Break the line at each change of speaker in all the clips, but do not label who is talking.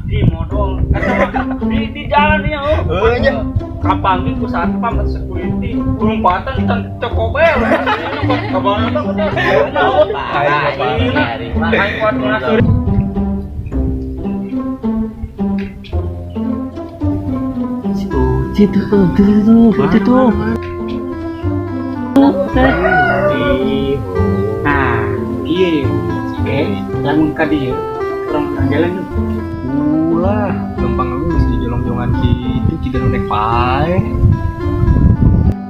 Di modal. Eta mah di jalan nih oh.
Heuh nya.
Kapanggih ku satpam atau security. Lompatan tan cokobel. Kabarna teh. Aing kuat ngasur.
Si Uci tuh, tuh, tuh, tuh, tuh.
Nah, iya, oke, lamun ka dieu urang jalan yuk.
Ulah, gampang lu geus dijolong-jongan kitu ciga nu nek pae.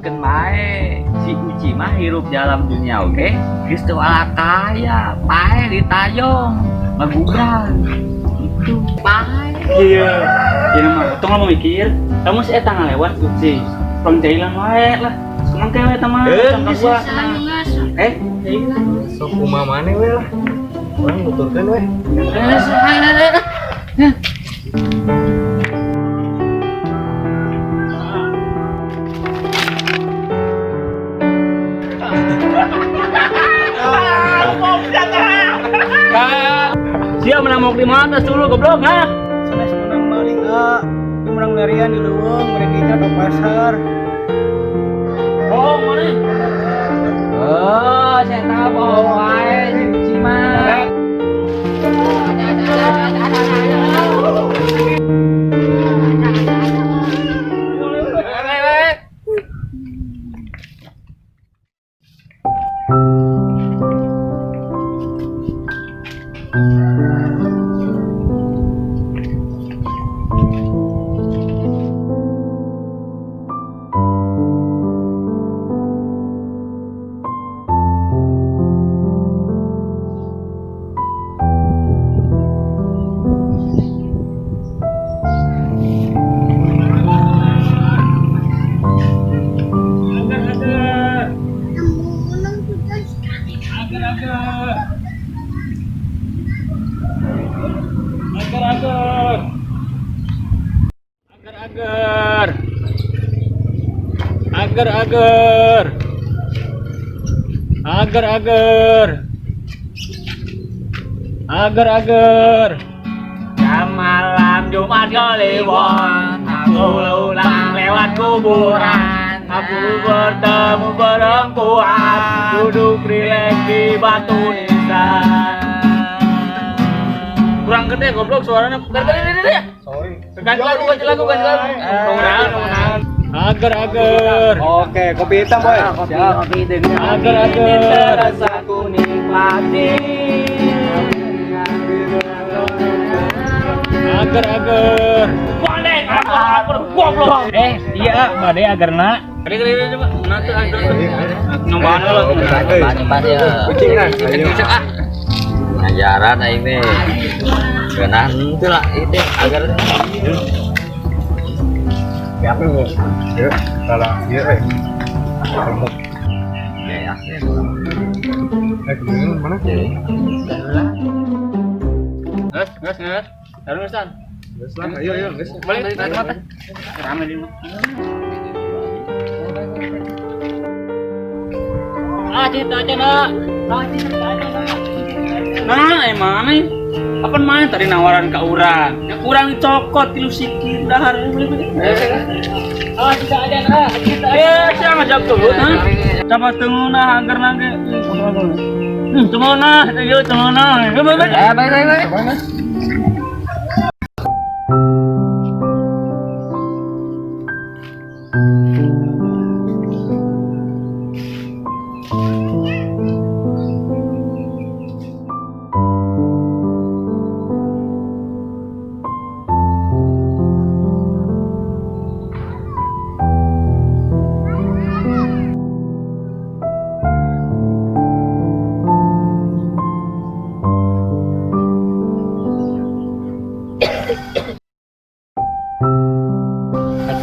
Keun bae, si Uci mah hirup dalam dunia oge, geus teu ala kaya, pae ditayong, magugan. Itu pae.
Iya, iya mah, tong lamun mikir, kamu si eta ngalewat Uci, urang jailan wae lah. Seneng kewe eta mah,
Eh,
tong ka gua. Eh,
Sok kumaha maneh we lah. Urang nuturkeun we.
Sia menang mau di mana dulu goblok ha?
Sanes menang maling ah. Ieu menang larian di leuweung, mereka ke pasar.
Oh, mana?
Oh, saya tahu bohong wae si Uci mah.
Agar agar. Agar agar. Agar agar. Agar agar.
Agar agar. Agar agar.
Malam Jumat Kliwon, aku ulang lewat kuburan. Aku bertemu perempuan, duduk rileks di batu nisan.
Kurang gede goblok suaranya. Gede gede gede.
Sorry.
Ganti lagu, ganti lagu, ganti lagu. Nungguan, nungguan.
Agar agar.
Oke, kopi hitam, boy.
Kopi, kopi dengan
Agar agar.
Terasa ku nikmati.
Agar agar.
Boleh, aku goblok.
Eh, iya, bade agarna.
Gede gede gede coba. Nah tuh agar. Nyobaan lo.
Nyoba ya.
Kucing nah. Ayo.
Ngajaran aing teh. Geunah henteu lah itu agar.
Ya, apa bu? Ya, salah. Iya, eh. Remuk.
Ya,
Eh, kemana? Mana?
Nges, nges, nges. Lalu San.
Geus lah, ayo, ayo, geus.
Balik, balik mata. Rame di mah. Ah, cinta aja nak. Ah, cinta aja nak. Nah, emang nih. Apa main tadi nawaran ke urang? Yang kurang dicokot tilu sikit dahar. Ah, cinta aja nak. Cinta aja. Eh, siapa ngajak dulu, ha? Coba tunggu nah agar nangge. Tunggu nah, ayo tunggu nah. Balik, balik.
Baik, baik, baik.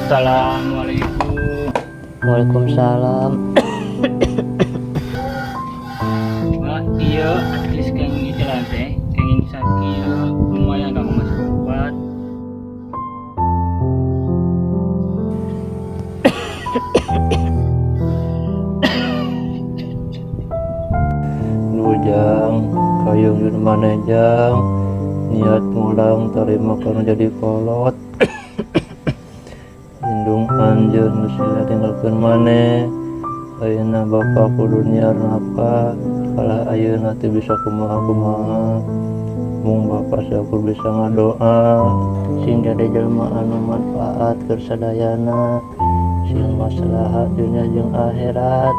Assalamualaikum.
Waalaikumsalam.
Wah, iya, at least kenging jalan teh, kenging sakieu lumayan kamu masuk obat.
Nu jang, kayung di mana jang? Niat mulang tarima kana jadi kolot. Indung anjeun geus lila tinggalkeun maneh. Ayeuna bapa kudu nyiar nafkah, kalah ayeuna teu bisa kumaha-kumaha. Mung bapa saukur bisa ngadoa sing jadi jelema anu manfaat keur sadayana, sing maslahat dunya jeung akhirat.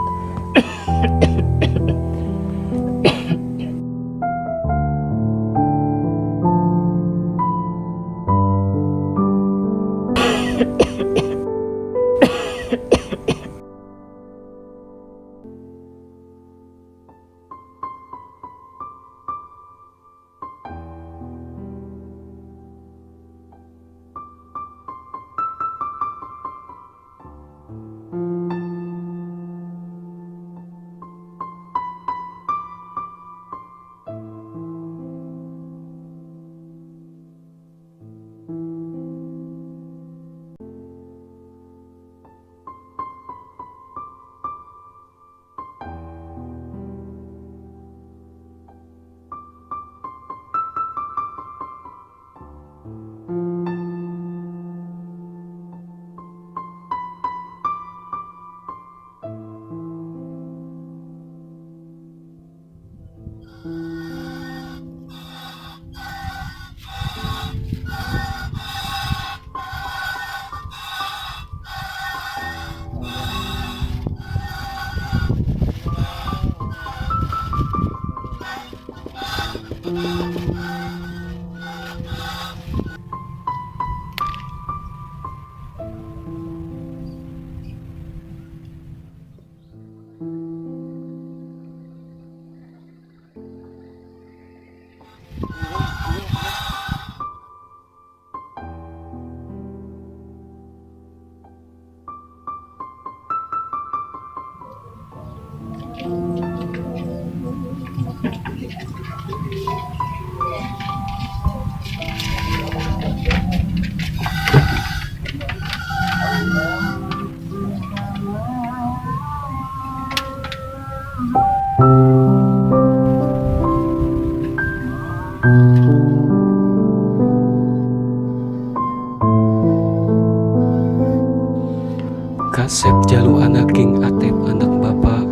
Kasep jalu anak King Atep anak bapa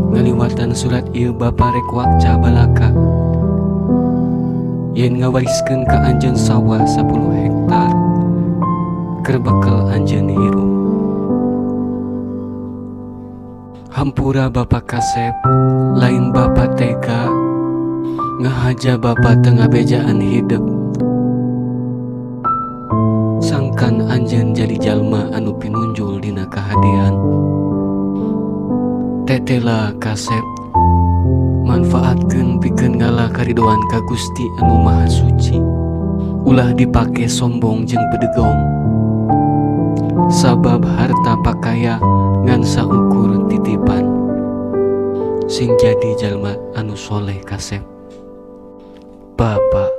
ngaliwatan surat ieu bapa rek wakca balaka yen ngawariskeun ka anjeun sawah 10 hektar keur bekel anjeun hirup. Hampura Bapa Kasep, lain Bapa tega ngahaja Bapa tengah bejaan hidup. Sangkan anjeun jadi jalma anu pinunjul dina kahadean. Tetela Kasep, manfaatkeun pikeun ngala karidoan ka Gusti anu Maha Suci. Ulah dipake sombong jeung bedegong. Sabab harta pakaya ngan saukur titipan. Sing jadi jalma anu soleh Kasep. Bapa.